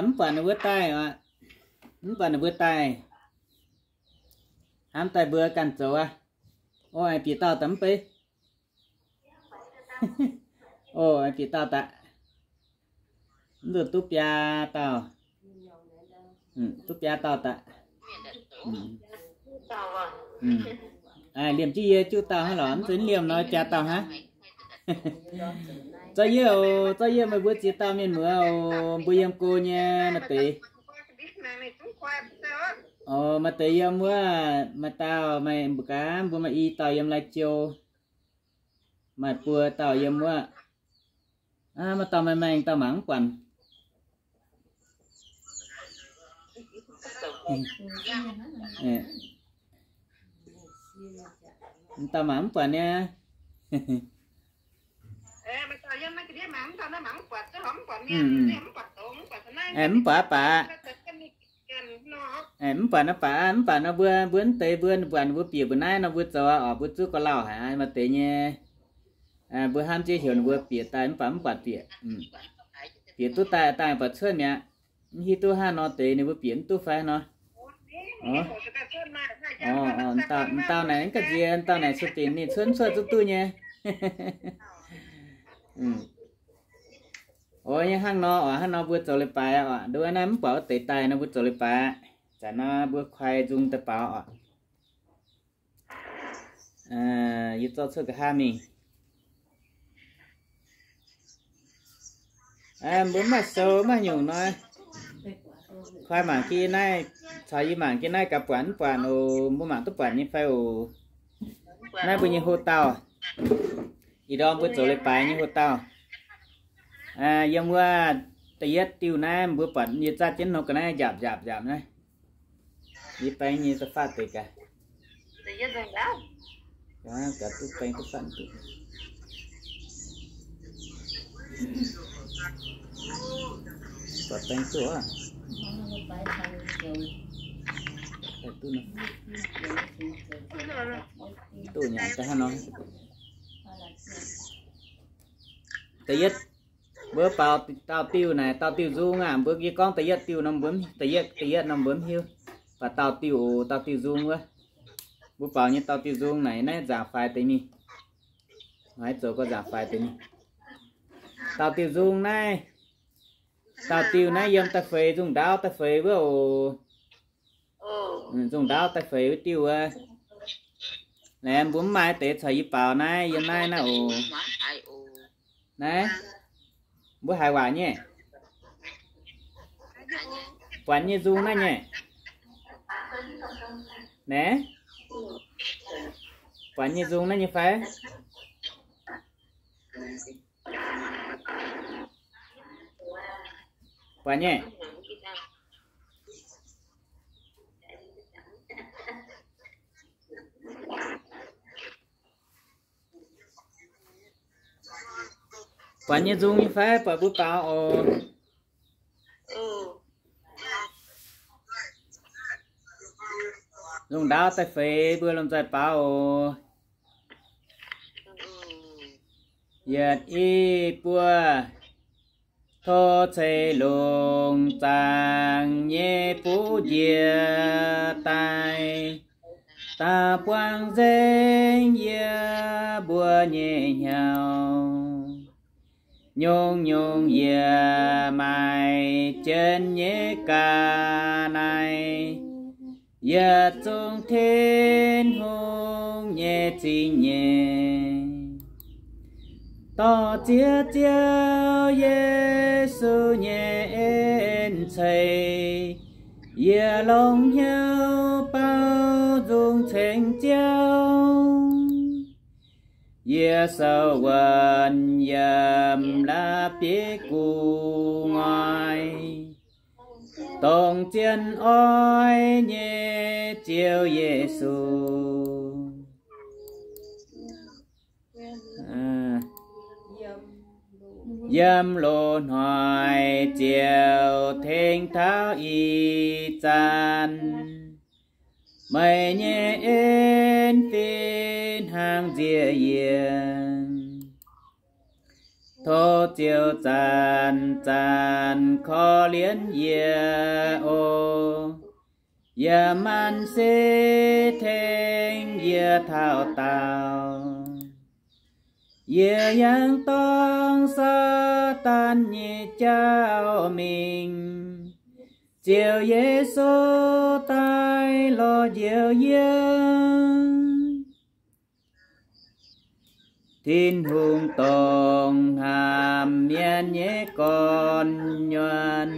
Mv buatc ninh mbuo daaih oc. Mv buatc ninh mbuo daaih. Hnamv daaih mbuo ganh zoux aqv. O, aengx bieqc dauh daaih mv bei. O, aengx bieqc dauh daaih. Mv nzunc duqv biaa dauh. Duqv biaa dauh daaih. Liemh jienv yie juqv dauh hnangv lorqc, mv zeiz liemh nor biaa dauh hnangv. Zorqv yie oc, zorqv yie meih mbuo ziex dauh mienh muoz oc, mbuo yiem go nyei maaih deix. O, maaih deix yiem wuov, maaih dauh meih mbuo gaax, mbuo maaih i dauh yiem Lai Châu, maaih buo dauh yiem wuov. Maaih dauh maeng-maeng, dauh mangc mv buatc. Dauh mangc mv buatc niaa. Mv buatc baac. Mv buatc nor baac, mv buatc nor mbuo, mbuo mv deix mbuo, mbuo buatc mbuo bieqc mbuo naaiv nor mbuo zoux oc, mbuo zuqv gorx-lauh haic maaih deix nyei. Mbuo hnamv jienv heuc ninh mbuo bieqc daaih mv baac mv buatc bieqc. Bieqc duqv daaih daaih buatc cuotv mi'aqv. Mv hiuv duqv hnangv nor deix ninh mbuo bieqc mv duqv fai nor. Dauh naaic ga'nziex, dauh naaic cuotv dinc ninh cuotv cuotv duqv duqv nyei. O, nyei hnangv nor oc, hnangv nor mbuo zoux leiz-baaix oc. Nduov naaiv mv buatc wuov deix daaih nor mbuo zoux leiz-baaix. Zanc nor mbuo kuaix nzung daaih baaux oc. Yie zorqv cuotv nqa'haav mingh. Mbuo mv maaih sou mv maaih nyungc nor, kuaix mangc gaax naaiv, caux yie mangc gaax naaiv gaax buatc mv buatc oc, mbuo mangc duqv buatc nyei fai oc. Naaiv mbuo nyei ho dauh, ih ndorm mbuo zoux leiz-baaix nyei ho dauh. Yiem wuov da'yietv diuh naaiv mbuo buatc yie zatv jienv nor ga'naaiv njaapc njaapc njaapc naaiv. Yie baeng nyei da'faatv deix gaax. Gaax duqv baeng duqv faatv duqv. Buatc baeng duqv oc. Baeng duqv nor. Duqv nyanc daaih hnangv nor. Da'yietv, mbuo baaux dauh diuh naaic, dauh diuh nzung aac. Mbuo yie gorngv da'yietv diuh nor mbuo, da'yietv, da'yietv nor mbuo mv hiuv. Baac dauh diuh oc, dauh diuh nzung wuov. Mbuo baaux nyei dauh diuh nzung naaic, naaiv nzaangc faix deix mingh. Maiv zoux gorngv nzaangc faix deix mingh. Dauh diuh nzung naaiv, dauh diuh naaiv yiem da'feix nzungh ndaauv da'feix wuov oc. Nzungh ndaauv da'feix wuov diuh wuov. Naaiv mbuo mv maaih deix caux yie baaux naaiv, yiem naaiv naaiv oc. Naaiv, mbuo haiz waac nyei. Buatc nyei nzung naaiv nyei. Naaiv, buatc nyei nzung naaiv nyei fai? Buatc nyei. Buatc nyei nzung nyei fai? Buatc mbuo baaux oc. Nzungh ndaauv da'feix mbuo lomh nzoih baaux oc. Yietc i buo, tov ceix longx zaangc nyei buv njiec daaih, daaih buangh nzengc yie mbuo nyei hnyouv. Nyungc-nyungc yie maaih jienv nyei ga'naaiv, yietc zungv Tin-Hungh nyei zingh nyeic. Dorh Ziouv Yesu nyei en ceix, yie longx hnyouv baaux nzung ceng Ziouv. Yie sou wuonx yiem la'bieiv gu'nguaaic, dongh zien oix nyei Ziouv Yesu. Yiem loz-hnoi Ziouv tengx taux ih zanc, meih nyei en fih hnangv nziec-yienc. Tov Ziouv zanc-zanc korv-lienh yie oc. Yaac maanc se tengx yie taux daauh, yie yangh dorngc Saadaan nyei jauv mingh. Ziouv Yesu daaih lorz njoux yie. Tin-Hungh dongh hnamv mienh nyei gorn-nyuonh,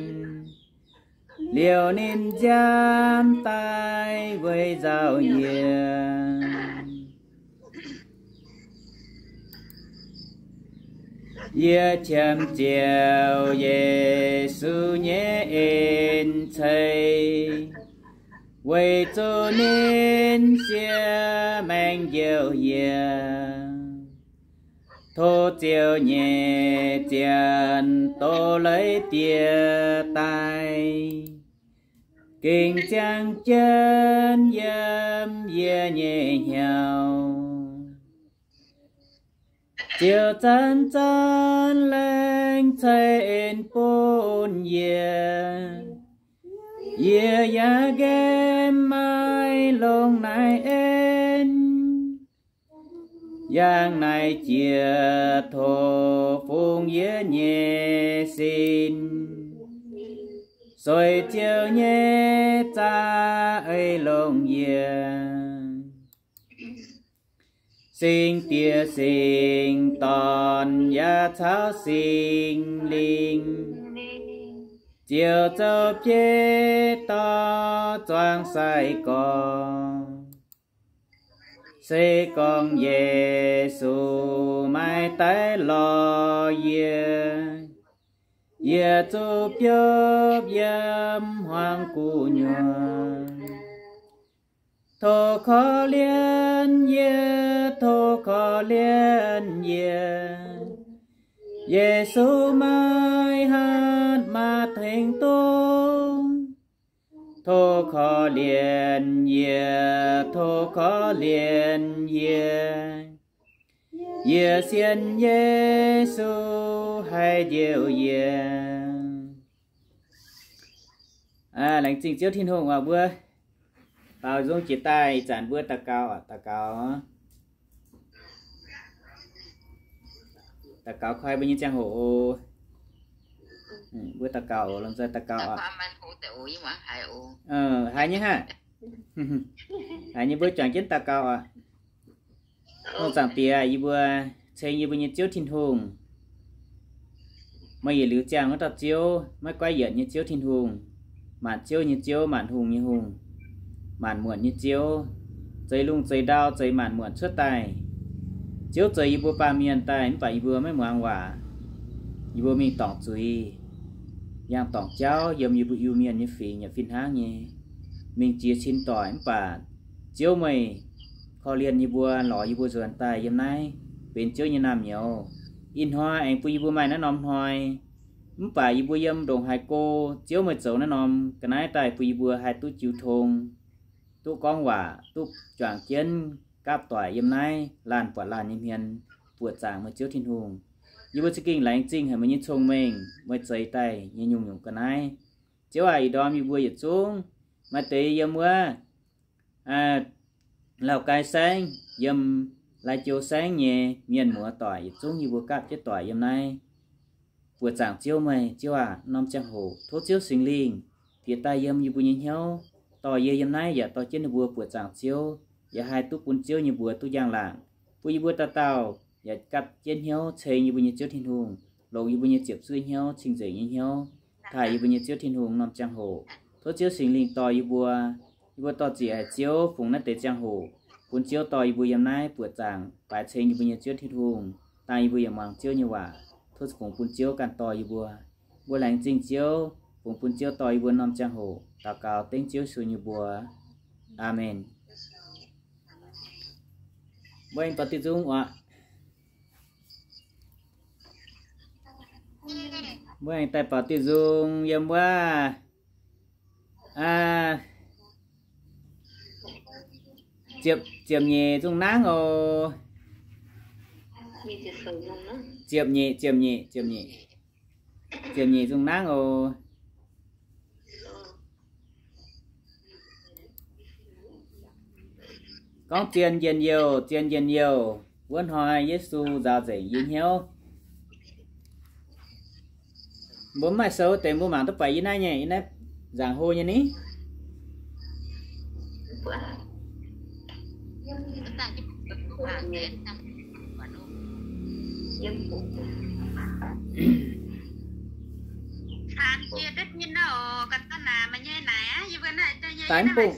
liouh ninh nziaamv daaih weic nzauh yie. Yie qiemx Ziouv Yesu nyei en ceix, weic zuqc ninh siec maengc njoux yie. Tov Ziouv nyei zien doz-leiz-diex daaih gengh ziangh jienv yiem yie nyei hnyouv. Ziouv zanc-zanc laengz ceix en bun yie, yie yaac nqemh maaih longx naaiv en. Yangh naaiv jiex tov fungx yie nyei sin, sueih Ziouv nyei za'eix longx yie. Singx Diex, Singx Dorn, yaac caux Singx Lingh, Ziouv zoux bieiv dorh zuangx sai-gorx. Se gorngv Yesu maiv daaih lorz yie, yie zuqc biopv yiem hmuangx gu'nyuoz. Tov korv-lienh yie, tov korv-lienh yie. Yesu maiv hatc maaih tengx duqv. Tov korv-lienh yie, tov korv-lienh yie. Yie sienx Yesu haih njoux yie. Laengz zingh Ziouv Tin-Hungh oc. Mbuo baaux nzung jiex daaih, ih zanc mbuo daux gaux oc, daux gaux. Daux gaux koi mbuo nyei ziangh hoc oc. Mbuo daux gaux oc, lomh nzoih daux gaux oc. Haiz nyei haic. Haiz nyei, mbuo juangc jienv daux gaux oc. Ong Zaangc Diex, yie mbuo ceng yie mbuo nyei Ziouv Tin-Hungh. Meih yietc liuz ziangh wuov dauh Ziouv, maiv goiv yienc nyei Ziouv Tin-Hungh, maanc ziouv nyei Ziouv, maanc hungh nyei Hungh, maanc muotc nyei Ziouv, zeix lungh zeix ndau, zeix maanc muotc cuotv daaih. Ziouv zeix yie mbuo baamh mienh daaih mv baac yie mbuo maiv muangx waac. Yie mbuo mingh dorngc zuiz, yangh dorngc jauv yiem yie mbuo Iu-Mienh nyei fingx yaac fih hnangv nyei. Mingh jiex cin doic mv baac Ziouv meih korv-lienh yie mbuo, lorz yie mbuo nzuonx daaih yiem naaiv benx Ziouv nyei naamh nyouz. Ih hnoi aengx bun yie mbuo maaih naaiv norm hnoi. Mv baac yie mbuo yiem ndongc haaix go, Ziouv meih zoux naaiv norm ga'naaiv daaih bun yie mbuo haih duqv jiu tong, duqv gorngv waac, duqv juangc jienv gapv doic yiem naaiv laanh buatc laanh nyei hmien, buoqc zaangc meih Ziouv Tin-Hungh. Yie mbuo za'gengh laengz zingh haic meih nyei cong-mengh, meih zeix daaih nyei nyungc-nyungc ga'naaiv. Ziouv aac, ih ndorm yie mbuo yietc zungv maaih deix yiem wuov Lauv-Gaai Saengv, yiem Lai-Jou Saengv nyei mienh muoz doic yietc zungv yie mbuo gapv jienv doic yiem naaiv. Buoqc zaangc Ziouv meih, Ziouv aac, norm ziangh hoc tov Ziouv Singx Lingh bieqc daaih yiem yie mbuo nyei hnyouv, dorh yie yiem naaiv yaac dorh jienv ninh mbuo buoqc zaangc Ziouv, yaac haih duqv bun Ziouv nyei mbuox duqv njang-laangc, bun yie mbuo dauh dauh yaac gapv jienv hnyouv ceng yie mbuo nyei Ziouv Tin-Hungh, longc yie mbuo nyei ziepc zuoqv hnyouv, cing-nzengc nyei hnyouv, taaih yie mbuo nyei Ziouv Tin-Hungh norm ziangh hoc. Tov Ziouv Singx Lingh dorh yie mbuo, yie mbuo dorh ziqc haic Ziouv fungx naaiv deix ziangh hoc, bun Ziouv dorh yie mbuo yiem naaiv buoqc zaangc baaix ceng yie mbuo nyei Ziouv Tin-Hungh, dangh yie mbuo yaac muangx Ziouv nyei waac. Tov fungx bun Ziouv ganh dorh yie mbuo. Mbuo laengz zingh Ziouv, fungx bun Ziouv dorh yie mbuo norm ziangh hoc. Daux gaux dengv Ziouv Yesu nyei mbuox. Aamen. Mbuo aengx baaux diuh nzung oc. Mbuo aengx daaih baaux diuh nzung yiem wuov ziepc, ziepc nyeic nzung nangv oc. Ziepc nyeic, ziepc nyeic, ziepc nyeic. Ziepc nyeic nzung nangv oc. Gorngv zien njien-youh, zien njien-youh, wuov hnoi Yesu nzaaux nzengc yie hnyouv. Mbuo mv maaih sou deix mbuo mangc duqv buatc yie naaiv nyei, yie naaiv nzaangc hlo nyei ni. Daaih mv bung,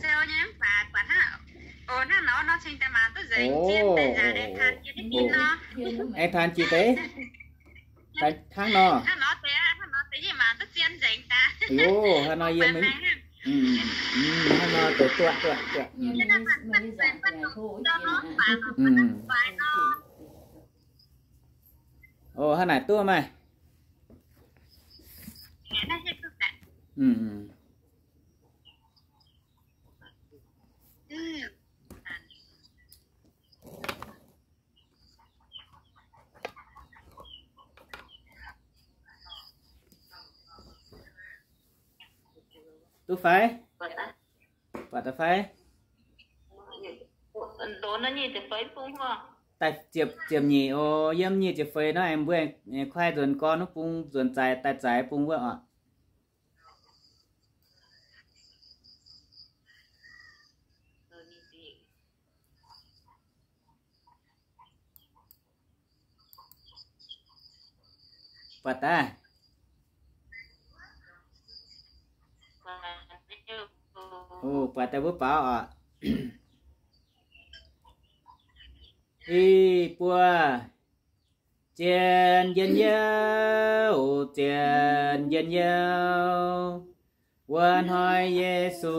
aengx taan jiex deix, hnangv nor. Hnangv nor yie, hnangv nor deix duqv, duqv, duqv. Ov, hnangv naaic duqv maah. Duqv fai? Buatc daaih fai? Daaih ziepc, ziepc nyeic oc. Yiem nyic ziepc feix nor aengx mbuo kuaaiv nzuonx gorn wuov bung, nzuonx zaaix, daaih zaaix bung wuov oc. Buatc daaih. Buatc daaih mbuo baaux oc. Ih buo, zien njien-youh, zien njien-youh, wuov hnoi Yesu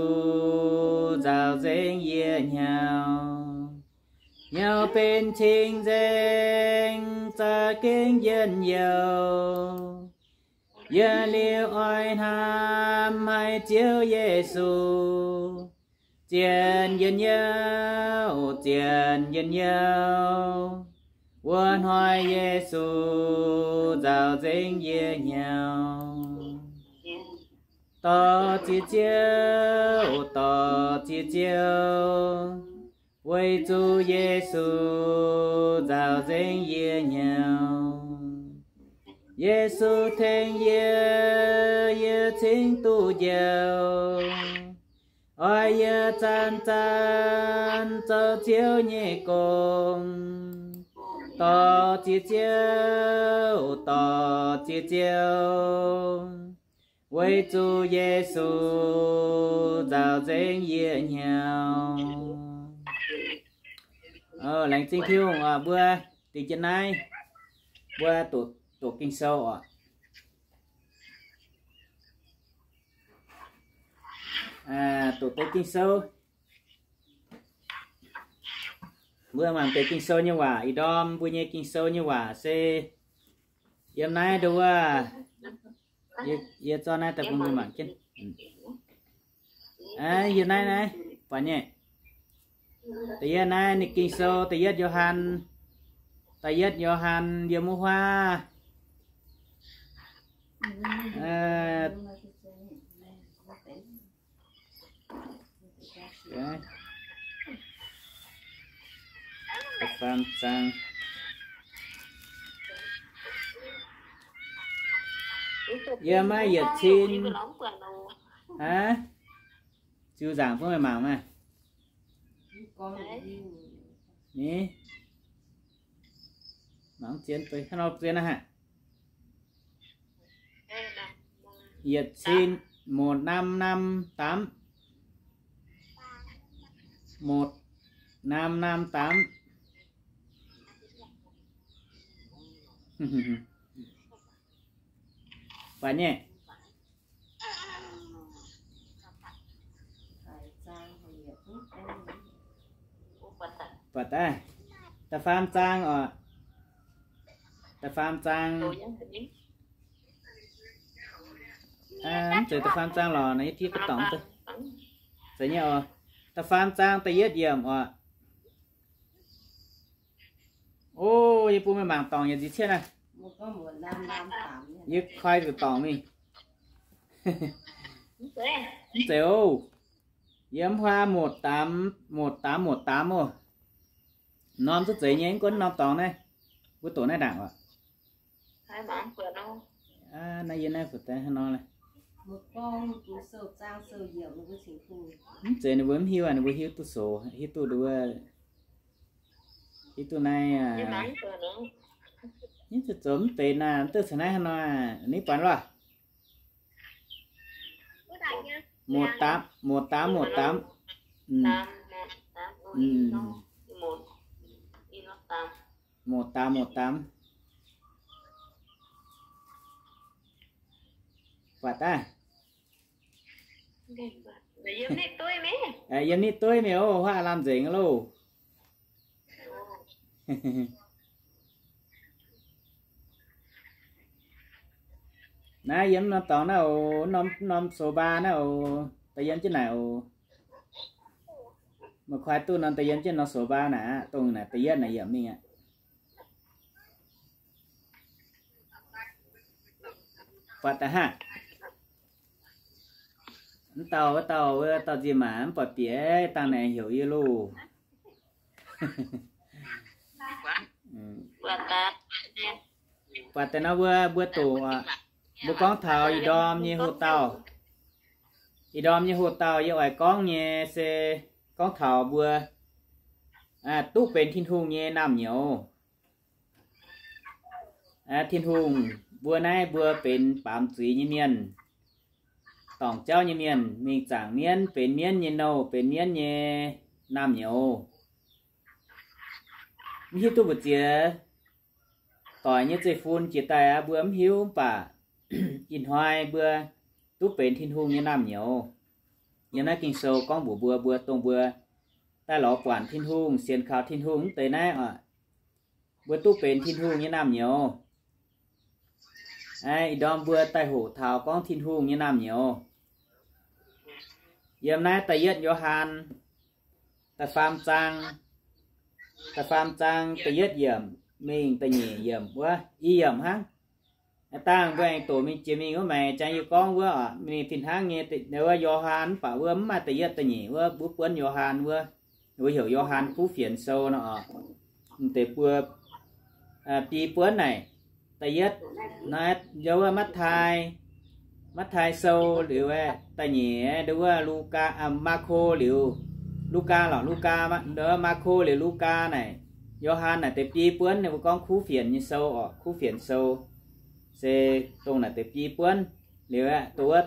nzaaux nzengc yie hnyouv. Hnyouv benx cing-nzengc za'gengh njien-youh, yie liuz oix hnamv haiz Ziouv Yesu. Zien njien-youh, zien njien-youh, wuov hnoi Yesu nzaaux nzengc yie hnyouv. Dorh ziex Ziouv, dorh ziex Ziouv, weic zuqc Yesu nzaaux nzengc yie hnyouv. Yesu tengx yie, yie cingx duqv njoux. Oix yie zanc-zanc zoux Ziouv nyei gong. Dorh ziex Ziouv, dorh ziex Ziouv, weic zuqc Yesu nzaaux nzengc yie hnyouv. Laengz zingh Tin-Hungh oc. Mbuo dingh jienv naaiv, mbuo doqc Ging-Sou oc. Doqc deix Ging-Sou. Mbuo mangc deix Ging-Sou nyei waac. Ih ndorm mbuo nyei Ging-Sou nyei waac se yiem naaiv nduov. Yie zorqv naaiv daaih bun mbuo mangc jienv. Yiem naaiv naaiv, buatc nyei. Da'yietv naaiv ninh Ging-Sou, da'yietv Yo^han, da'yietv Yo^han yiem wuov huaav. Yie maiv yietc cin. Aa, ziux nzaangc bun meih mangc maah. Ni, mangc zien, hnangv nor zien aqv. Yietc cin, một năm năm tám. Một năm năm tám. Buatc nyei. Buatc daaih, da'faam zaang oc. Da'faam zaang. Mv zeiz da'faam zaang lorqc, naaiv yie tipv mv dorngc. Zeiz nyei oc. Da'faam zaang da'yietv yiemc oc. O, yie bun meih mangc dorngc yietc nziex cietv naaiv. Yie koi zuqc dorngc mingh. Mv zeiz oc. Yiem huaa moc daamx, moc daamx, moc daamx oc. Norm zuqc zeiz nyei, mv gunv norm dorngx naaiv, mbuo doqc naaiv ndaangc oc. Naaiv yie naaiv fu'jueiv hnangv nor le. Mv zeiz ninh mbuo mv hiuv, ninh mbuo hiuv duqv soux, hiuv duqv nduov, hiuv duqv naaiv. Ninh zoux mv deix naaiv, mv duqv caux naaiv hnangv nor, ninh buatc loh. Moc daamx, moc daamx, moc daamx. Moc daamx, moc daamx. Buatc daaih. Yiem nitv dueiv mingh oc, huaav lamh nzengc loh. Naaiv yiem norm dorngx naaiv oc, norm, norm sofa naaiv oc, da'yiem jienv naaic oc. Meih koi duqv norm da'yiem jienv norm sofa naaic aqv, dongh naaic da'yietv naaic yiemc mingh aqv. Buatc daaih haav. Mv dauh, wuov dauh, wuov dauh nziex maac mv buatc bieqc, dangh naaic heuc yie loh. Buatc daaih nor mbuo, mbuo doqc, mbuo gorngv taux ih ndorm nyei hoc dauh. Ih ndorm nyei hoc dauh yie oix gorngv nyei se gorngv taux mbuo duqv benx Tin-Hungh nyei naamh nyouz. Tin-Hungh mbuo naaiv mbuo benx baamz zuiz nyei mienh, dorngc jauv nyei mienh, mingh zaangc mienv, benx mienv nyei nouh, benx mienv nyei naamh nyouz. Mv hiuv duqv mbu'ziex doic nyei zeiv-fun jiex daaih aqv, mbuo mv hiuv, mv baac ih hnoi mbuo duqv benx Tin-Hungh nyei naamh nyouz. Yiem naaiv Ging-Sou gorngv mbuox mbuo, mbuo dongh mbuo daaih lorz buatc Tin-Hungh, sienx kaux Tin-Hungh mv deix naaiv oc, mbuo duqv benx Tin-Hungh nyei naamh nyouz. Ih ndorm mbuo daaih hoqc taux gorngv Tin-Hungh nyei naamh nyouz. Yiem naaiv da'yietv Yo^han, da'faam zaang, da'faam zaang da'yietv yiemc mingh da'nyeic yiemc wuov, i yiemc hnangv. Dangh mbuo aengx doqc mingh jiex mingh wuov, maaiz jangx yie gorngv wuov oc, mingh fih hnangv nyei, wuov Yo^han mv baac wuov mv maaih da'yietv da'nyeic wuov, mbuo buonv Yo^han wuov, mbuo heuc Yo^han Kuv Fienx Sou nor oc. M'deix buo biei buonv naaic, da'yietv, wuov Matv^tai, Matv^tai Sou liuz, da'nyeic nduov wuov Lugaa, Maako liuz Lugaa lorqc, Lugaa, Maako liuz Lugaa naaic, Yo^han naaic deix biei buonv, ninh mbuo gorngv Kuv Fienx nyei Sou oc, Kuv Fienx Sou. Se dongh naaic deix biei buonv liuz, dongh wuov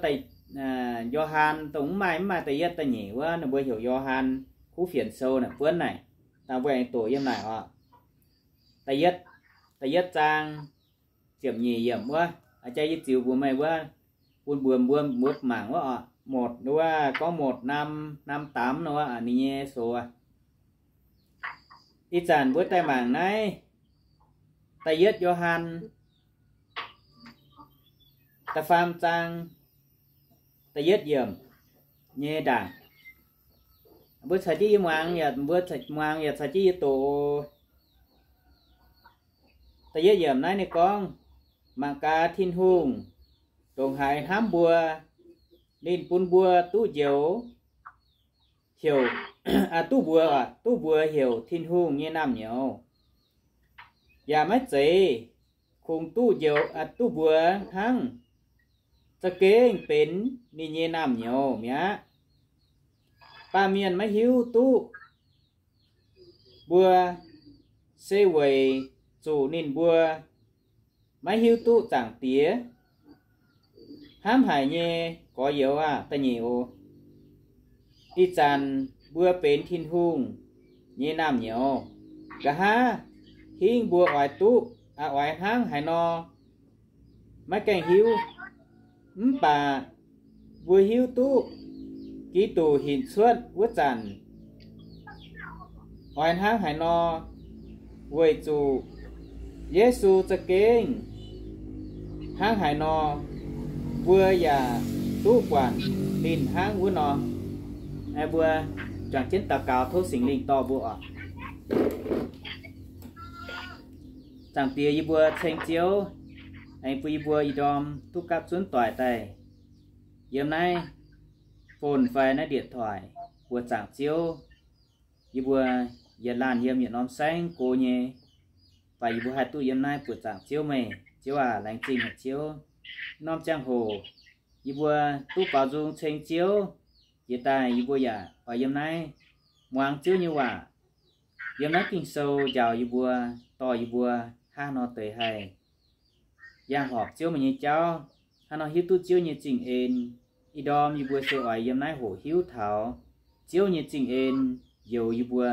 Yo^han dongh mv maaih, mv maaih da'yietv da'nyeic wuov, ninh mbuo heuc Yo^han Kuv Fienx Sou naaic buonv naaic. Dangh mbuo aengx doqc yiem naaic oc. Da'yietv, da'yietv zaang ziepc nyeic yiemc wuov, a'jang yie ziux mbuox meih wuov, bun mbuox mbuo mbuo mangc wuov oc. Motc wuov gorngv motc nam, nam damv wuov ninh nyei sou. Ih zanc mbuo daaih mangc naaiv da'yietv Yo^han da'faam zaang da'yietv yiemc nyei ndaangc. Mbuo caux jienv yie muangx, mbuo muangx yaac caux jienv yie doqc. Da'yietv yiemc naaiv ninh gorngv, mangc gaax Tin-Hungh ndongc haaix hnamv mbuo, ninh bun mbuo duqv njoux, heuc, duqv mbuox, duqv mbuox heuc Tin-Hungh nyei naamh nyouz. Yaac maiv zeiz kungx duqv njoux, duqv mbuox hnangv, za'gengh benx ninh nyei naamh nyouz mi'aqv. Baamh mienh maiv hiuv duqv mbuo, se weic zuqc ninh mbuo maiv hiuv duqv Zaangc Diex hnamv haic nyei gorx-youz aah! Da'nyeic oc, ih zanc mbuo benx Tin-Hungh nyei naamh nyouz, nqa'haav hingv mbuo oix duqv, oix hnangv haaix nor maiv gaengh hiuv. Mv baac mbuo hiuv duqv Giduc hinc cuotv wuov zanc oix hnangv haaix nor, weic zuqc Yesu za'gengh hnangv haaix nor, mbuo yaac duqv buatc ninh hnangv wuov nor. Mbuo juangc jienv daux gaux tov Singx Lingh dorh mbuo oc. Zaangc Diex, yie mbuo ceng Ziouv aengx bun yie mbuo ih ndorm duqv gapv zunv doic daaih yiem naaiv phone fai naaiv điện thoại mbuox zaangc Ziouv. Yie mbuo yietc laanh yiem yietc norm saengv go nyei, baac yie mbuo haih duqv yiem naaiv mbuox zaangc Ziouv meih. Ziouv aac, laengz zingh haic Ziouv. Norm ziangh hoc yie mbuo duqv baaux nzung ceng Ziouv jiex daaih, yie mbuo yaac oix yiem naaiv muangx Ziouv nyei waac, yiem naaiv Ging-Sou njaaux yie mbuo, dorh yie mbuo hnangv haaix nor deix haih yangh horpc Ziouv meih nyei jauv, hnangv haaix nor hiuv duqv Ziouv nyei zingh en. Ih ndorm yie mbuo se oix yiem naaiv hoqc hiuv taux Ziouv nyei zingh en youx yie mbuo,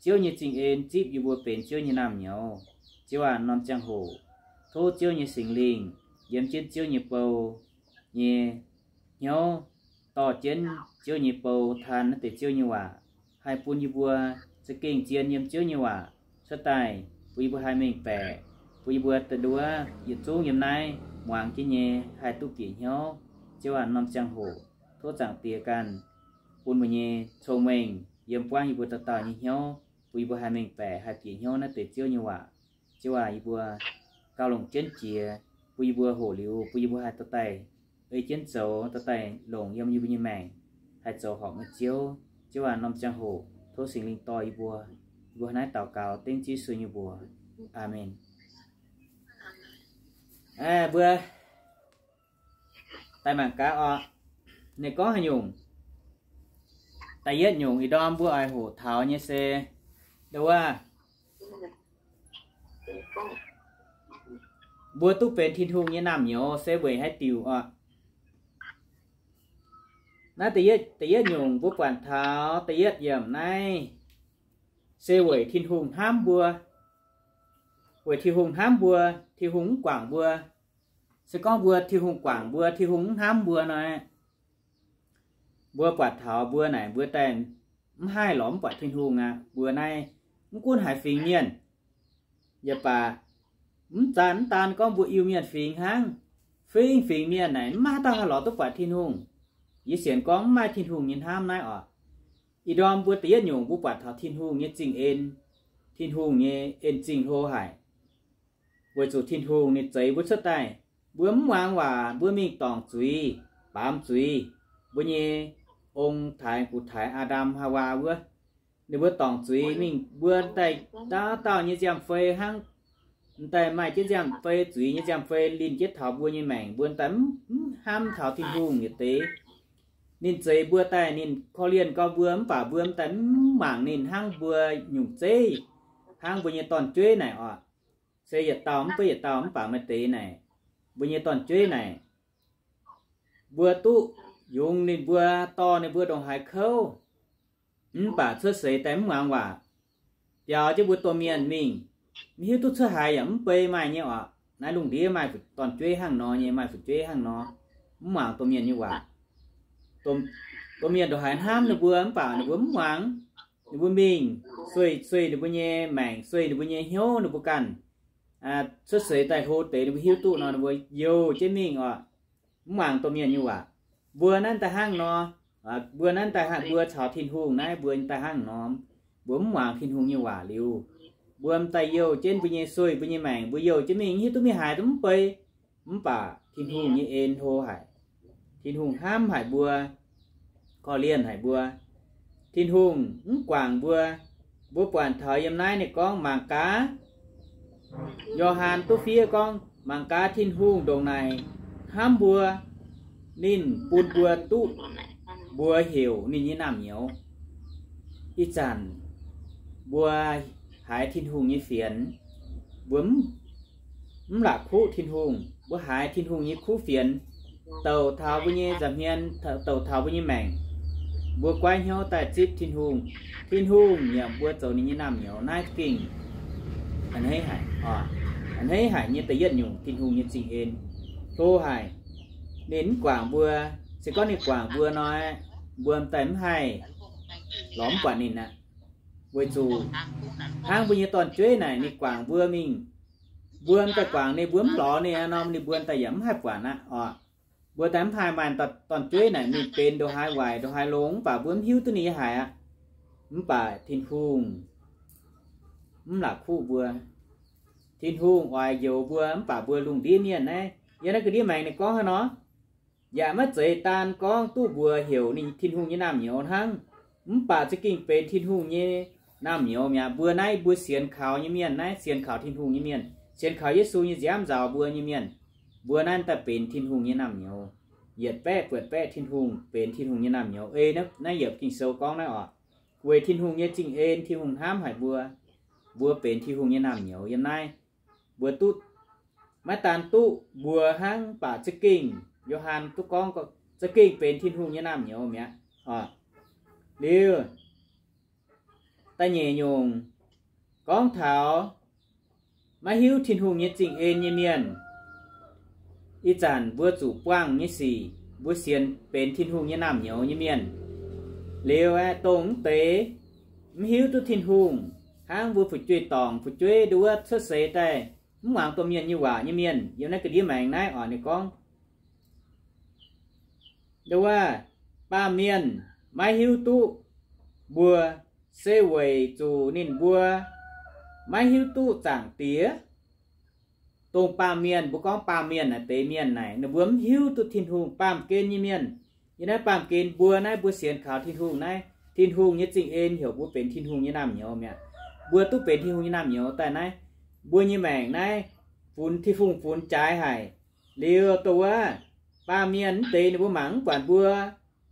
Ziouv nyei zingh en zipv yie mbuo benx Ziouv nyei naamh nyouz. Ziouv aac, norm ziangh hoc tov Ziouv nyei Singx Lingh yiem jienv Ziouv nyei bou nyei hnyouv, dorh jienv Ziouv nyei bou taan naaiv deix Ziouv nyei waac, haih bun yie mbuo za'gengh zien yiem Ziouv nyei waac cuotv daaih, bun yie mbuo haih mengh baeqc, bun yie mbuo da'nduov yietc zungv yiem naaiv muangx jienv nyei haih duqv bieqc hnyouv. Ziouv aac, norm ziangh hoc tov Zaangc Diex ganh bun meih nyei cong-mengh yiem buangv yie mbuo dauh dauh nyei hnyouv, bun yie mbuo haih mengh baeqc, haih bieqc hnyouv naaiv deix Ziouv nyei waac. Ziouv aac, yie mbuo gauh longc jienv jiex, bun yie mbuo hoqc liuz, bun yie mbuo haih dorh daaih ei jienv zoux, dorh daaih longc yiem yie mbuo nyei maengc, haih zoux horpc nyei Ziouv. Ziouv aac, norm ziangh hoc tov Singx Lingh dorh yie mbuo. Yie mbuo naaiv daux gaux dengv Yesu nyei mbuox. Aamen. Mbuo daaih mangc gaax oc. Ninh gorngv haaix nyungc? Da'yietv nyungc ih ndorm mbuo oix hoqc taux nyei se, ndo wuov, mbuo duqv benx Tin-Hungh nyei naamh nyouz se weic haaix diuc oc? Naaiv da'yietv nyungc mbuo buatc taux da'yietv yiemc naaiv se weic Tin-Hungh hnamv mbuo. Weic Tin-Hungh hnamv mbuo, Tin-Hungh mv guangc mbuo. Se gorngv mbuo Tin-Hungh guangc mbuo, Tin-Hungh mv hnamv mbuo nor, mbuo buatc taux mbuo naaic mbuo daaih mv haih lorz mv buatc Tin-Hungh aqv. Mbuo naaiv mv gunv haaix fingx mienh, yaac baac mv daan, mv daan gorngv mbuo Iu-Mienh fingx hnangv, fingx-fingx mienh naaic mv maaih dauh haih lorz duqv buatc Tin-Hungh. Yie sienx gorngv mv maaih Tin-Hungh nyei hnamv naaiv oc. Ih ndorm mbuo da'yietv nyungc mbuo buatc taux Tin-Hungh nyei zingh en, Tin-Hungh nyei en-zingh hlo haic. Weic zuqc Tin-Hungh ninh zeix mbuo cuotv daaih, mbuo mv muangx waac, mbuo mingh dorngc zuiz, baamz zuiz. Mbuo nyei ong-taaix gux-taaix, Aa^ndam, Haawaa wuov, ninh mbuo dorngc zuiz mingh, mbuo daaih dauh dauh nyei nziaamv-fei hnangv, daaih maaih jienv nziaamv-fei, zuiz nyei nziaamv-fei linh jienv taux mbuo nyei maengc, mbuo daaih mv hnamv taux Tin-Hungh yietc deix. Ninh zeix mbuo daaih, ninh korv-lienh gau mbuo, mv baac mbuo daaih mv mangc ninh hnangv mbuo nyungc zeiv, hnangv mbuo nyei dorn-jueiv naaic oc. Se yietc dauh mv baac yietc dauh, mv baac maaih deix naaic, mbuo nyei dorn-jueiv naaic, mbuo duqv yungz ninh mbuo, dorh ninh mbuo ndongc haaix kouv, mv baac cuotv seix daaih mv muangx waac, biaux jienv mbuo domh mienh mingh, mv hiuv duqv cuotv haaix yaac mv bei maaih nyei oc. Naaiv lungh ndiev maaih dorn-jueiv hnangv nor nyei, maaih fu'jueiv hnangv nor, mv muangx domh mienh nyei waac. Domh mienh ndongc haaix hnamv ninh mbuo mv baac ninh mbuo mv muangx. Ninh mbuo mingh sueih, sueih ninh mbuo nyei maengc, sueih ninh mbuo nyei hnyouv, ninh mbuo ganh cuotv seix daaih hlo deix, ninh mbuo hiuv duqv nor, ninh mbuo youh jienv mingh oc, mv muangx domh mienh nyei waac. Mbuo naaiv daaih hnangv nor, mbuo naaiv daaih hnangv, mbuo caux Tin-Hungh naaiv mbuo daaih hnangv nor, mbuo mv muangx Tin-Hungh nyei waac liuz, mbuo daaih youh jienv mbuo nyei sueih, mbuo nyei maengc, mbuo youh jienv mingh, hiuv duqv mingh haaix duqv mv bei. Mv baac Tin-Hungh nyei en hlo haic. Tin-Hungh hnamv haic mbuo, korv-lienh haic mbuo. Tin-Hungh mv guangc mbuo. Mbuo buatc taux yiem naaiv ninh gorngv mangc gaax, Yo^han duqv fiev gorngv, mangc gaax Tin-Hungh ndongc naaic hnamv mbuo, ninh bun mbuo duqv mbuox heuc ninh nyei naamh nyouz. Ih zanc mbuo haiz Tin-Hungh nyei fienx, mbuo mv la'kuqv Tin-Hungh, mbuo haiz Tin-Hungh nyei kuv fienx douc taux mbuo nyei nza'hmien, douc taux mbuo nyei maengc, mbuo goiv hnyouv daaih zipv Tin-Hungh, Tin-Hungh nyiemc mbuo zoux ninh nyei naamh nyouz, naaiv gengh a'hneiv haic, a'hneiv haic nyei da'yietv nyungc Tin-Hungh nyei zingh en. Hlo haic. Ninh mv guangc mbuo. Se gorngv ninh guangc mbuo nor, mbuo daaih mv haih lorz mv buatc ninh aqv. Weic zuqc hnangv mbuo nyei dorn-jueiv naaic ninh guangc mbuo mingh, mbuo daaih guangc ninh, mbuo mv lorz ninh nor, ninh mbuo daaih yaac mv haih buatc aqv oc. Mbuo daaih mv haih maaih dorn-jueiv naaic ninh benx ndongc haaix waaic ndongc haaix longx, mv baac mbuo mv hiuv duqv ninh nyei haic aqv. Mv baac Tin-Hungh mv la'kuqv mbuo. Tin-Hungh oix njoux mbuo mv baac mbuo lungh ndiev mienh naaiv, yiem naaiv ga'ndiev maengx ninh gorngv hnangv nor, yaac maiv zeiz daan gorngv duqv mbuox heuc ninh Tin-Hungh nyei naamh nyouz hnangv, mv baac za'gengh benx Tin-Hungh nyei naamh nyouz mi'aqv. Mbuo naaiv mbuo sienx kaux nyei mienh naaiv, sienx kaux Tin-Hungh nyei mienh, sienx kaux Yesu nyei nziaamv nzaaux mbuo nyei mienh, mbuo naaiv daaih benx Tin-Hungh nyei naamh nyouz. Yietc baeqv buatc baeqv Tin-Hungh benx Tin-Hungh nyei naamh nyouz. Ei naaiv, naaiv yietc Ging-Sou gorngv naaiv oc, weic Tin-Hungh nyei zingh en Tin-Hungh hnamv haic mbuo, mbuo benx Tin-Hungh nyei naamh nyouz. Yiem naaiv mbuo duqv, maiv daan duqv mbuox hnangv, mv baac za'gengh Yo^han duqv gorngv, za'gengh benx Tin-Hungh nyei naamh nyouz mi'aqv. Liuz da'nyeic nyungc gorngv taux maiv hiuv Tin-Hungh nyei zingh en nyei mienh. Ih zanc mbuo zuqc buangh nyei sic, mbuo sienx benx Tin-Hungh nyei naamh nyouz nyei mienh. Liuz aeqv, dongh mv deix mv hiuv duqv Tin-Hungh, hnangv mbuo fu'jueiv dorngc fu'jueiv nduov cuotv seix daaih mv muangx domh mienh nyei waac nyei mienh, yiem naaiv ga'ndiev maengx naaiv oc, ninh gorngv nduov, baamh mienh maiv hiuv duqv mbuo, se weic zuqc ninh mbuo maiv hiuv duqv Zaangc Diex. Dongh baamh mienh, mbuo gorngv baamh mienh naaic, deix mienh naaic ninh mbuo mv hiuv duqv Tin-Hungh, baamh gen nyei mienh. Yiem naaiv baamh gen mbuo naaiv, mbuo sienx kaux Tin-Hungh naaiv, Tin-Hungh nyei zingh en heuc mbuo benx Tin-Hungh nyei naamh nyouz mi'aqv. Mbuo duqv benx Tin-Hungh nyei naamh nyouz daaih naaiv, mbuo nyei maengc naaiv funx Tin-Hungh funx jaaix haic. Liuz dongh wuov baamh mienh mv deix ninh mbuo mangc mv buatc mbuo,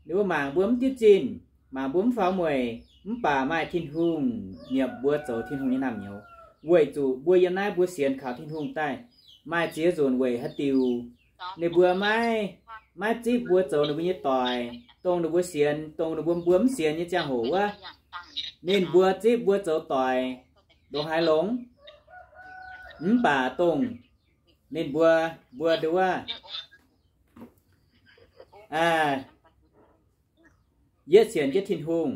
ninh mbuo mangc mbuo mv diuv zinh, mangc mbuo mv faaux mueic, mv baac maaih Tin-Hungh nyiemc mbuo zoux Tin-Hungh nyei naamh nyouz, weic zuqc mbuo yiem naaiv mbuo sienx kaux Tin-Hungh daaih maaih ziex nzunc weic haaix diuc ninh mbuo maiv, maiv zipv mbuo zoux ninh mbuo nyei doic, dongh ninh mbuo sienx, dongh ninh mbuo, mbuo mv sienx nyei ziangh hoc wuov, ninh mbuo zipv mbuo zoux doic ndongc haaix longx? Mv baac dongh ninh mbuo, mbuo nduov, yietv sienx jienv Tin-Hungh,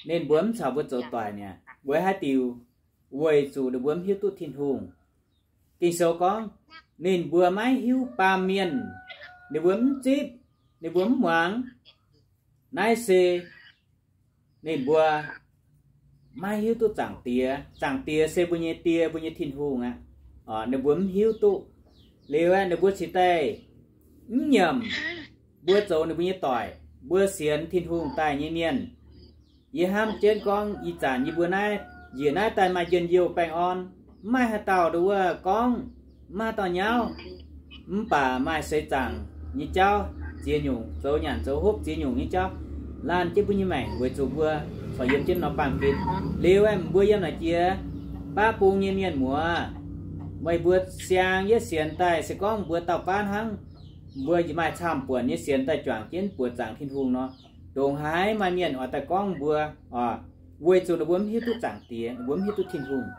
ninh mbuo mv caux mbuo zoux doic mi'aqv. Weic haaix diuc? Weic zuqc ninh mbuo mv hiuv duqv Tin-Hungh. Ging-Sou gorngv ninh mbuo maiv hiuv baamh mienh, ninh mbuo mv zipv, ninh mbuo mv muangx. Naaiv se ninh mbuo maiv hiuv duqv Zaangc Diex. Zaangc Diex se mbuo nyei Die, mbuo nyei Tin-Hungh aqv. Ninh mbuo mv hiuv duqv. Liuz aeqv, ninh mbuo cingx daaih mv nyiemc mbuo zoux ninh mbuo nyei doic, mbuo sienx Tin-Hungh daaih nyei mienh. Yie hnamv jienv gorngv ih zanc yie mbuo naaiv njiec naaiv daaih maaih njien-youh baengh orn, mv maaih haaix dauh nduov gorngv, mv maaih haaix dauh nyauv, mv baac maaih seix zaangc nyei jauv ziex nyungc, zoux nyanc zoux hopv ziex nyungc nyei jauv laanh jienv mbuo nyei maengc weic zuqc mbuo corc yiem jienv norm baamh gen. Liuz aeqv, mbuo yiem naaic jiex baav bung nyei mienh muoz, meih mbuo siang yietv sienx daaih se gorngv mbuo dauh baav hnangv, mbuo maaih camv-buonc nyei sienx daaih juangc jienv buoqc zaangc Tin-Hungh nor, ndongc haaix maaih mienh oix daaih gorngv mbuo, weic zuqc ninh mbuo mv hiuv duqv Zaangc Diex, ninh mbuo mv hiuv duqv Tin-Hungh.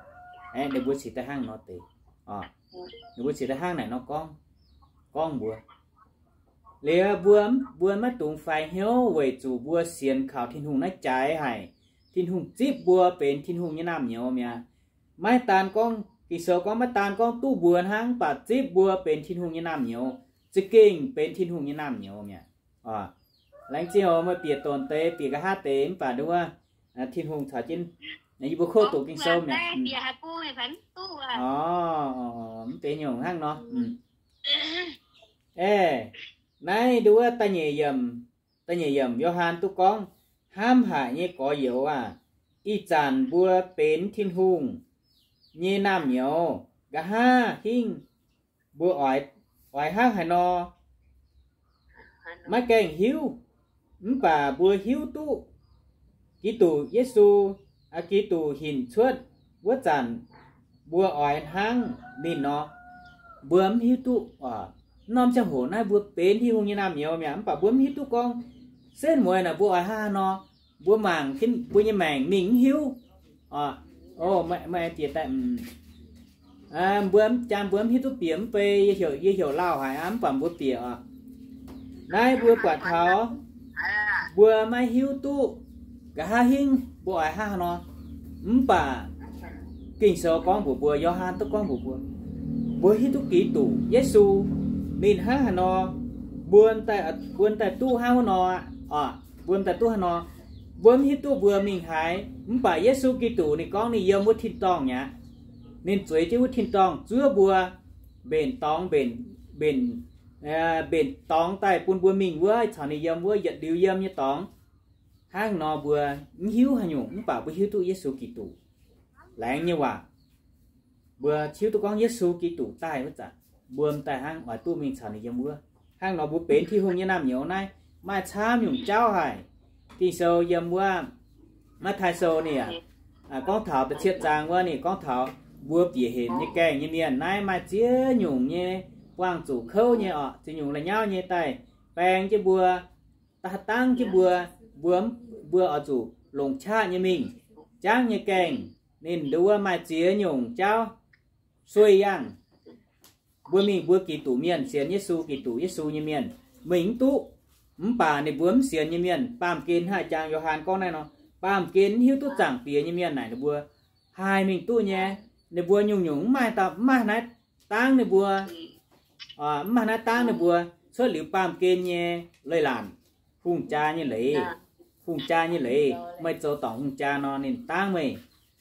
Aeqv, ninh mbuo cingx daaih hnangv nor deix, ninh mbuo cingx daaih hnangv naaic nor gorngv, gorngv mbuo. Liuz mbuo, mbuo maiv dungx faix hnyouv weic zuqc mbuo sienx kaux Tin-Hungh naaiv jaaix haic. Tin-Hungh zipv mbuo benx Tin-Hungh nyei naamh nyouz mi'aqv. Maiv daan gorngv, Ging-Sou gorngv maiv daan gorngv duqv mbuox hnangv, mv baac zipv mbuo benx Tin-Hungh nyei naamh nyouz, za'gengh benx Tin-Hungh nyei naamh nyouz mi'aqv. Laengz zingh oc, meih bieqc donx deix, bieqc nqa'haav deix mv baac nduov, Tin-Hungh caux jienv yie mbuo kouv doqc Ging-Sou mi'aqv. Mv benx nyungc hnangv nor. Aeqv, naaiv nduov da'nyeic yiemc, da'nyeic yiemc Yo^han duqv gorngv, hnamv haic nyei gorx-youz aah, ih zanc mbuo benx Tin-Hungh nyei naamh nyouz, nqa'haav hingv mbuo oix, oix hnangv haaix nor maiv gaengh hiuv, mv baac mbuo hiuv duqv Giduc Yesu, Giduc hinc cuotv wuov zanc mbuo oix hnangv ninh nor, mbuo mv hiuv duqv oc. Norm ziangh hoc naaiv mbuo benx Tin-Hungh nyei naamh nyouz mi'aqv, mv baac mbuo mv hiuv duqv gorngv setv mueiz naaic mbuo oix hnangv haaix nor. Mbuo mangc mbuo nyei maengc mingh mv hiuv oc. O, meih, meih bieqc daaih, mbuo mv jangx, mbuo mv hiuv duqv bieqc mv bei, yie heuc, yie heuc lauh haic aqv, mv baac mbuo bieqc oc. Naaiv mbuo buatc taux mbuo maiv hiuv duqv nqa'haav hingv mbuo oix hnangv haaix nor. Mv baac Ging-Sou gorngv mbuox mbuo, Yo^han duqv gorngv mbuox mbuo, mbuo hiuv duqv Giduc Yesu ninh hnangv haaix nor, mbuo daaih, mbuo daaih duqv hnangv wuov nor aqv. Mbuo daaih duqv haaix nor, mbuo mv hiuv duqv mbuo mingh haaix, mv baac Yesu Giduc ninh gorngv ninh yiem wuov tin-dorngh mi'aqv. Ninh zueiz jienv wuov tin-dorngh zuov mbuo mbenc dorngx, mbenc, mbenc, mbenc dorngx daaih bun mbuo mingh wuov, caux ninh yiem wuov yietc liuz yiem nyei dorngx. Hnangv nor mbuo mv hiuv haaix nyungc, mv baac mbuo hiuv duqv Yesu Giduc. Laengz nyei waac, mbuo hiuv duqv gorngv Yesu Giduc daaih wuov zanc, mbuo m'daaih hnangv oix duqv mingh caux ninh yiem wuov. Hnangv nor mbuo benx Tin-Hungh nyei naamh nyouz naaiv maaih camv nyungc jauv haic. Ging-Sou yiem wuov Matv^taai Sou ninh gorngv taux da'cietv zaang wuov, ninh gorngv taux mbuo bieqc hepc nyei gaengh nyei mienh naaiv maaih ziex nyungc nyei buangh zuqc kouv nyei orqc, ziex nyungc la'nyauv nyei daaih baeng jienv mbuo, daaih dangv jienv mbuo, mbuo, mbuo oix zuqc longc qaqv nyei mingh. Jangv nyei gaengh ninh nduov maaih ziex nyungc jauv sueih yangh. Mbuo mingh mbuo Giduc mienh, sienx Yesu Giduc, Yesu nyei mienh mingh mv duqv. Mv baac ninh mbuo mv sienx nyei mienh, baamh gen hnangv jang Yo^han gorngv naaiv nor, baamh gen mv hiuv duqv Zaangc Diex nyei mienh naaic ninh mbuo haih mingh duqv nyei. Ninh mbuo nyungc-nyungc mv maaih, mv maaih naaiv dangv ninh mbuo, mv maaih naaiv dangv ninh mbuo cuotv liuz baamh gen nyei leiz-latc, hungh jaa nyei leiz, hungh jaa nyei leiz. Meih zoux dorngc hungh jaa nor, ninh dangv meih.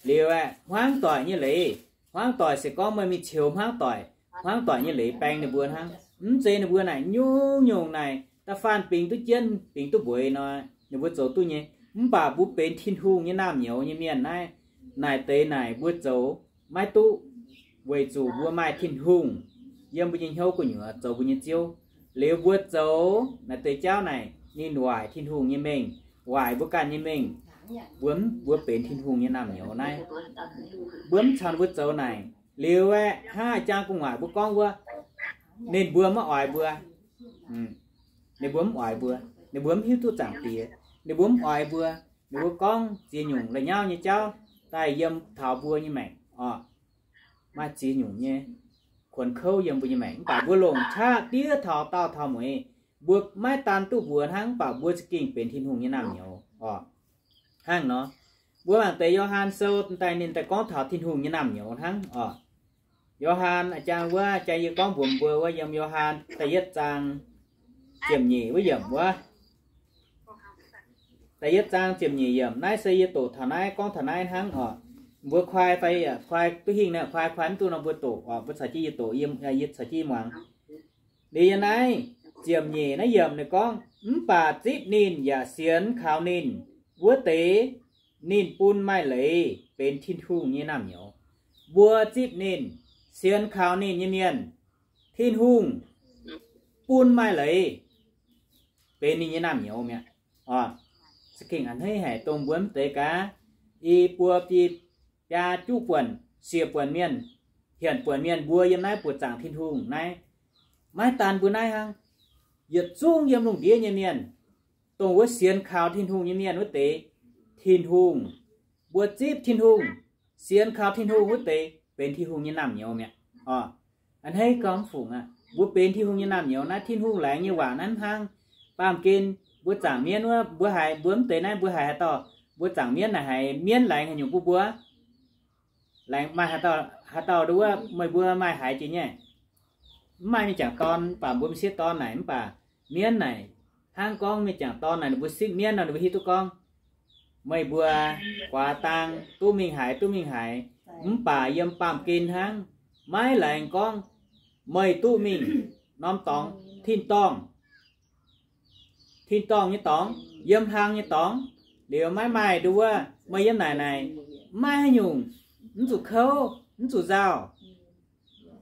Liuz aeqv, hmuangv doic nyei leiz, hmuangv doic se gorngv meih mingh ceux hmuangv doic, hmuangv doic nyei leiz baeng ninh mbuo hnangv. Mv zeiz ninh mbuo naaic nyungc-nyungc naaic da'faanh bingx duqv jienv, bingx duqv mbueiz nor, ninh mbuo zoux duqv nyei. Mv baac mbuo benx Tin-Hungh nyei naamh nyouz nyei mienh naaiv, naaic deix naaic mbuo zoux maiv duqv, weic zuqc mbuo maaih Tin-Hungh yiem mbuo nyei hnyouv gu'nyuoz zoux mbuo nyei Ziouv. Liuz mbuo zoux naaic deix jauv naaic ninh waaic Tin-Hungh nyei mengh, waaic mbuo ganh nyei mengh. Mbuo, mbuo benx Tin-Hungh nyei naamh nyouz naaiv, mbuo mv caux mbuo zoux naaic. Liuz aeqv, hnangv jang gu'nguaaic mbuo gorngv wuov, ninh mbuo maiv oix mbuo. Ninh mbuo mv oix mbuo. Ninh mbuo mv hiuv duqv Zaangc Diex. Ninh mbuo mv oix mbuo. Ninh mbuo gorngv ziex nyungc la'nyauv nyei jauv daaih yiem taux mbuo nyei maengc orqc. Maaih ziex nyungc nyei kuonx kouv yiem mbuo nyei maengc, mv baac mbuo longc qaqv diev taux daauh taux mueiz. Mbuo maiv daan duqv mbuox hnangv, mv baac mbuo za'gengh benx Tin-Hungh nyei naamh nyouz orqc. Hnangv nor, mbuo mangc deix Yo^han Sou daaih ninh daaih gorngv taux Tin-Hungh nyei naamh nyouz hnangv orqc. Yo^han a'jang wuov, jang yie gorngv mbuox mbuo wuov, yiem Yo^han da'yietv zaang ziepc nyeic wuov yiemc wuov. Da'yietv zaang ziepc nyeic yiemc. Naaiv se yie doqc taux naaiv, gorngv taux naaiv hnangv orqc. Mbuo kuaai fai, kuaai duqv hingh naaiv, kuaai, kuaai mv duqv nor mbuo doqc orqc, mbuo caux jienv yie doqc, yie caux jienv muangx. Liuz yiem naaiv ziepc nyeic naaiv yiemc ninh gorngv, mv baac zipv ninh yaac sienx kaux ninh wuov deix, ninh bun maaih leiz benx Tin-Hungh nyei naamh nyouz. Mbuo zipv ninh, sienx kaux ninh nyei mienh, Tin-Hungh bun maaih leiz benx ninh nyei naamh nyouz mi'aqv. Orqc, za'gengh a'hneiv haic dongh mbuo mv deix gaax, i buo biaa juqv buonc, siec buonc mienh, hienx buonc mienh mbuo yiem naaiv buoqc zaangc Tin-Hungh naaiv. Maiv daan mbuo naaiv hnangv, yietc zungv yiem lungh ndiev nyei mienh, dongh wuov sienx kaux Tin-Hungh nyei mienh wuov deix, Tin-Hungh, mbuo zipv Tin-Hungh, sienx kaux Tin-Hungh wuov deix benx Tin-Hungh nyei naamh nyouz mi'aqv. Orqc, a'hneiv gorngv fungc aqv, mbuo benx Tin-Hungh nyei naamh nyouz naaiv, Tin-Hungh laengz nyei waac naaiv hnangv. Baamh gen mbuo zaangc mienv wuov, mbuo haiz, mbuo mv deix naaiv mbuo haiz haaix dauh, mbuo zaangc mienv naaic haiz mienv laengz haaix nyungc bun mbuo? Laengz maaih haaix dauh, haaix dauh nduov meih mbuo maaih haiz jiex nyei? Mv maaih mienh jangc dorn, mv baac mbuo m'sieqv dorn naaic, mv baac mienv naaic, hnangv gorngv mienh jangc dorn naaic ninh mbuo sipv mienv nor ninh mbuo hiuv duqv gorngv meih mbuo guaax dang duqv mingh haaix, duqv mingh haaix. Mv baac yiem baamh gen hnangv, maiv laengz gorngv meih duqv mingh norm dorngx, tin-dorngh, tin-dorngh nyei dorngx, yiem hlang nyei dorngx, liuz maiv maaih nduov, meih yiem naaic naaic, maiv haaix nyungc, mv zuqc kouv, mv zuqc nzauh,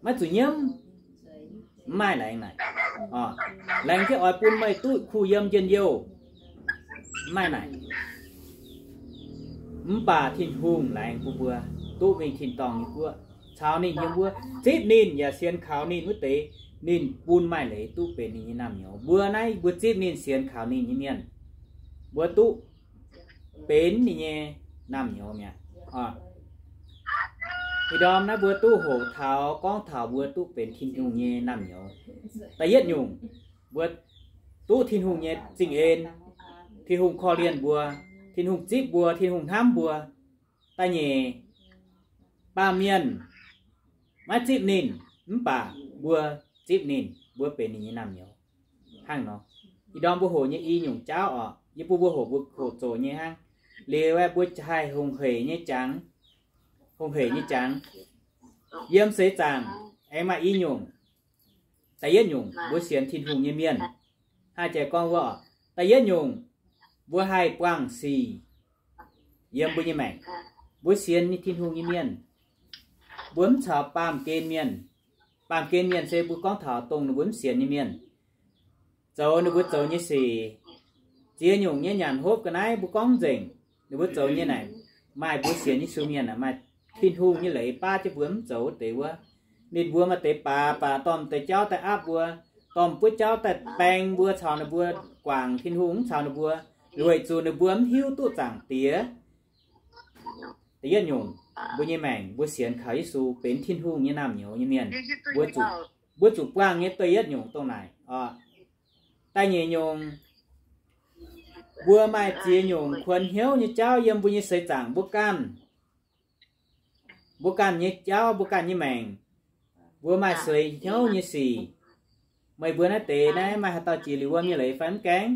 maiv zuqc nyiemv, mv maaih laengz naaic. Laengz jienv oix bun meih duqv kuh yiem njien-youh, mv maaih naaic. Mv baac Tin-Hungh laengz bun mbuo duqv mingh tin-dorngh nyei guoqv caux ninh yiem wuov. Zipv ninh yaac sienx kaux ninh wuov deix, ninh bun maaih leiz duqv benx ninh nyei naamh nyouz. Mbuo naaiv mbuo zipv ninh sienx kaux ninh nyei mienh, mbuo duqv benx ninh nyei naamh nyouz mi'aqv. Ih ndorm naaiv mbuo duqv hoqc taux gorngv taux mbuo duqv benx Tin-Hungh nyei naamh nyouz. Da'yietv nyungc, mbuo duqv Tin-Hungh nyei zingh en. Tin-Hungh korv-lienh mbuo, Tin-Hungh zipv mbuo, Tin-Hungh hnamv mbuo. Da'nyeic, baamh mienh maiv zipv ninh, mv baac mbuo zipv ninh, mbuo benx ninh nyei naamh nyouz. Hnangv nor, ih ndorm mbuo hoqc nyei i nyungc jauv orqc, yie bun mbuo hoqc, mbuo hoqc zoqc nyei hnangv. Liuz aeqv, mbuo haih hungh hec nyei jangx, hungh hec nyei jangx. Yiem seix zaangc aengx maaih i nyungc. Da'yietv nyungc, mbuo sienx Tin-Hungh nyei mienh. Haih jiex gorngv wuov, da'yietv nyungc, mbuo haih buangh sic yiem mbuo nyei maengc. Mbuo sienx Tin-Hungh nyei mienh, mbuo mv caux baamh gen mienh. Baamh gen mienh se mbuo gorngv taux dongh ninh mbuo mv sienx nyei mienh. Zoux ninh mbuo zoux nyei sic, ziex nyungc nyei nyanc hopv ga'naaiv mbuo gorngv nzengc, ninh mbuo zoux nyei naaic, maaih mbuo sienx Yesu mienh aah, maaih Tin-Hungh nyei leiz baav jienv mbuo mv zoux wuov deix wuov. Ninh mbuo maaih deix baac, baac dorh deix jauv daaih aapv mbuo, dorh buov jauv daaih baeng mbuo caux ninh mbuo guangc Tin-Hungh, mv caux ninh mbuo, weic zuqc ninh mbuo mv hiuv duqv Zaangc Diex. Da'yietv nyungc, mbuo nyei maengc mbuo sienx kaux Yesu benx Tin-Hungh nyei naamh nyouz nyei mienh, mbuo zuqc, mbuo zuqc buangh nyei da'yietv nyungc dongh naaic oc. Da'nyeic nyungc, mbuo maaih ziex nyungc kuonx hnyouv nyei jauv yiem mbuo nyei seix zaangc mbuo ganh. Mbuo ganh nyei jauv, mbuo ganh nyei maengc, mbuo maaih sueix hnyouv nyei sic. Meih mbuo naaiv deix naaiv maaih haaix dauh jiex liuz wuom nyei leiz fai mv gaengh?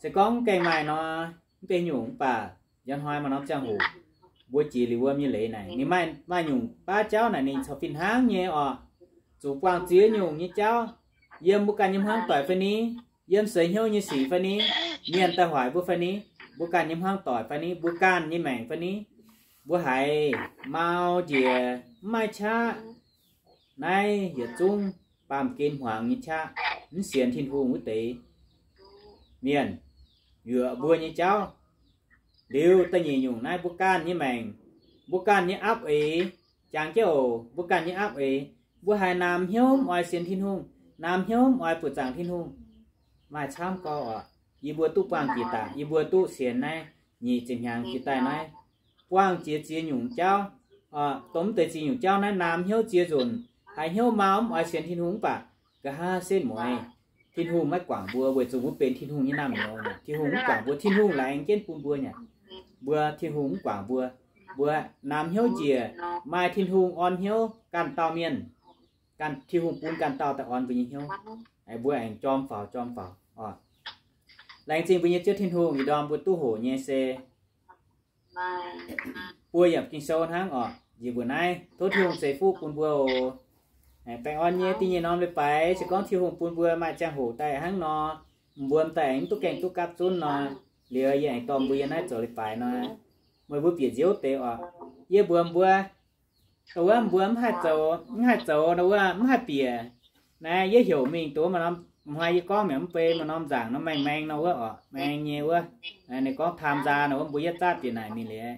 Se gorngv mv gaengh maaih nor, mv benx nyungc, mv baac njang hnoi maaih norm ziangh hoc mbuo jiex liuz wuom nyei leiz naaic, ninh maaih, maaih nyungc baav jauv naaic ninh corc fih hnangv nyei oc. Zuqc buangh ziex nyungc nyei jauv, yiem mbuo ganh nyei hmuangv doic fai ni, yiem sueix hnyouv nyei sic fai ni, mienh daaih hoic mbuo fai ni, mbuo ganh nyei hmuangv doic fai ni, mbuo ganh nyei maengc fai ni, mbuo haiz mau njiec mv maaih qaqv. Naaiv yietc zungv baamh gen hmuangx nyei qaqv, mv sienx Tin-Hungh wuov deix mienh yuoqc mbuo nyei jauv. Liuz da'nyeic nyungc naaiv mbuo ganh nyei maengc, mbuo ganh nyei apv eix, jangx jienv oc, mbuo ganh nyei apv eix, mbuo haiz naamh hnyouv mv oix sienx Tin-Hungh, naamh hnyouv mv oix buoqc zaangc Tin-Hungh. Maaih camv gorx oc. Yie mbuo duqv buangh jiex daaih, yie mbuo duqv sienx naaiv nyic ziepc hnyangx jiex daaih naaiv, buangh jiex ziex nyungc jauv, dongh mv deix ziex nyungc jauv naaiv naamh hnyouv ziex nzunc, haiz hnyouv mau mv oix sienx Tin-Hungh mv baac nqa'haav setv mueiz Tin-Hungh maiv guangc mbuo weic zuqc mbuo benx Tin-Hungh nyei naamh nyouz. Tin-Hungh mv guangc mbuo, Tin-Hungh laengz jienv bun mbuo nyei. Mbuo Tin-Hungh mv guangc mbuo, mbuo naamh hnyouv njiec, maaih Tin-Hungh orn hnyouv ganh dauh mienh, ganh Tin-Hungh bun ganh dauh daaih orn mbuo nyei hnyouv. Mbuo aengx jorm faaux jorm faaux oc. Laengz zingh mbuo nyei Ziouv Tin-Hungh ih ndorm mbuo duqv hoqc nyei se buo yiemc Ging-Sou hnangv oc. Njiec mbuo naaiv tov Tin-Hungh ceix fuqv bun mbuo oc. Baengh orn nyei da'nyeic norm leiz-baaix se gorngv Tin-Hungh bun mbuo maaih ziangh hoc daaih hnangv nor, mbuo m'daaih aengx mv duqv gaengh duqv gapv zunv nor, liuz yie aengx dorh mbuo yiem naaiv zoux leiz-baaix nor, meih mbuo bieqc nziouv deix oc. Yie mbuox mbuo, wuov mbuo mv haih zoux, mv haih zoux nor wuov mv haih bieqc. Naaiv yie heuc mingh duqv maaih norm, hnoi yie gorngv mi'aqv, mv bei maaih norm nzaangc nor maeng-maeng nor wuov oc, maeng nyei wuov. Ninh gorngv tham nzaa nor wuov, mbuo yietv zaqv bieqc naaic mingh liuz,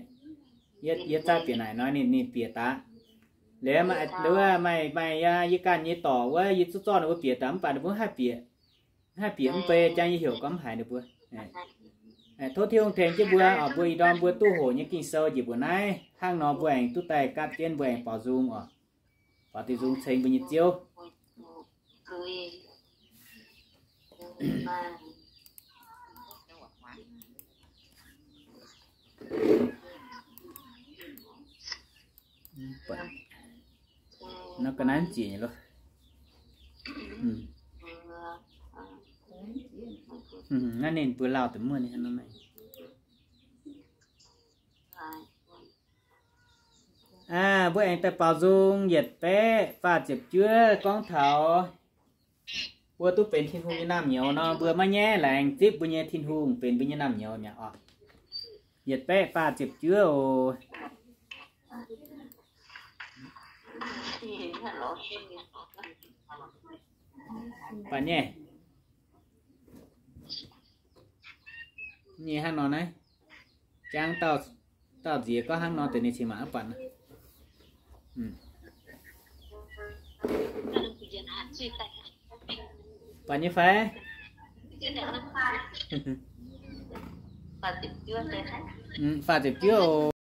yietv zaqv bieqc naaic nor ninh, ninh bieqc daaih. Liuz maaih, maaih, maaih yie ganh nyei dorc wuov, yie zuqv zorqv ninh mbuo bieqc daaih mv baac ninh mbuo mv haih bieqc. Mv haih bieqc mv bei, jang yie heuc gorngv mv haiz ninh mbuo. Tov Tin-Hungh tengx jienv mbuo oc. Mbuo ih ndorm mbuo duqv hoqc nyei Ging-Sou njiec mbuo naaiv hnangv nor, mbuo aengx duqv daaih gapv jienv, mbuo aengx baaux nzung oc. Baaux diuh nzung ceng mbuo nyei Ziouv. Nor ga'naaiv ziec nyei loh. Naaiv ninh mbuo lauh deix muonh nyei hnangv nor maah. Aa, mbuo aengx daaih baaux nzung yietc baeqv faah ziepc juov gorngv taux mbuo duqv benx Tin-Hungh nyei naamh nyouz nor, mbuo maiv nyaiv laengz zipv mbuo nyei Tin-Hungh benx mbuo nyei naamh nyouz mi'aqv oc. Yietc baeqv faah ziepc juov oc. Baac nyei, nyei hnangv nor naaiv, jangv dauh, dauh nziex gorngv hnangv nor deix ninh cingx mangc aqv baac. Baac nyei fai? Faah ziepc juov oc.